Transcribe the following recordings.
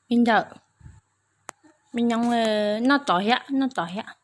Me ntawm, me nyoo, noj tod thiab, noj tod thiab.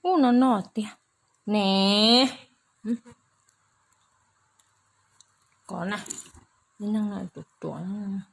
Ub, no no tiag ne. Kov na, neeg no ruam ruam.